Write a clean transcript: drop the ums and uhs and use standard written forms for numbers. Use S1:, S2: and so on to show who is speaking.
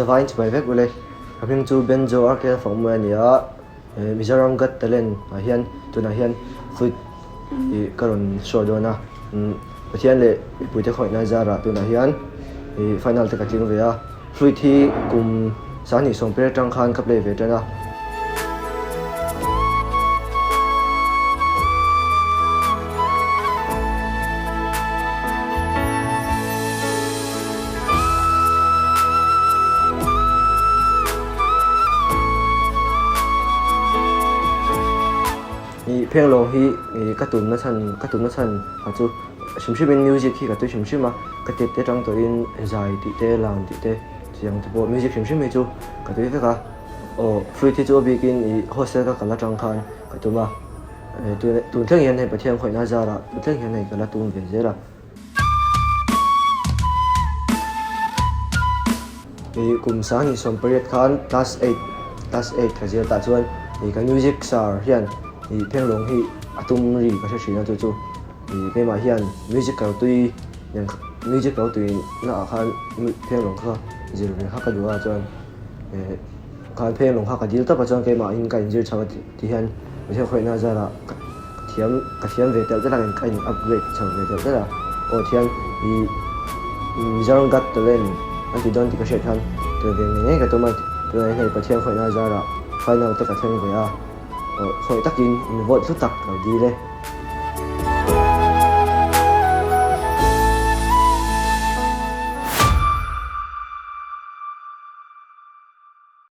S1: Zavaiin chibai vek ule. Ka hming chu Benjo Arkel Fakmui a ni a, Mizoram Got Talent ah hian tunah hian flute ih ka rawn show dawn a. Pathian leh mipuite khawihna zarah tunah hian ih final te ka tling ve a. Flute hi kum 20 sawmpel atang khan ka play ve tan a. Ih phenglawng hi ih ka tumna chhan ka tumna chhan kha chu hrim hrimin music hi ka tui hrim hrim a, ka tet te atang tawhin zai tih te lam tih te chiang te pawh music hrim hrim hi chu ka tui vek a, aw flute hi chu a bikin ih hostel ka kal atang khan ka tum a, tun thleng hian hei Pathian khawihna zarah tun thleng hian hei ka la tum ve zel a. Ih kum 28 khan class eight class eight ka zir tah chuan ih ka music sir hian ih phenglawng hi a tum ri ka hre thin a chu chu ih keimah hian music lo tui music lo tui na ah khan phenglawng kha zir ve kha ka duh a chuan eh khan phenglawng kha ka dil tawp a chuan keimah in ka inzir chho a ti hian Pathian khawihna zarah ka thiam ka thiam ve telh telh a ka in upgrade chho ve telh telh a aw thian ih Mizoram Got Talent an ti dawn tih ka hriat khan tel ve ngei ngei ka tum a tunah hian hei Pathian khawihna zarah final te ka thleng ve a aw khawi takin in vote hlu tak ka lo dil e.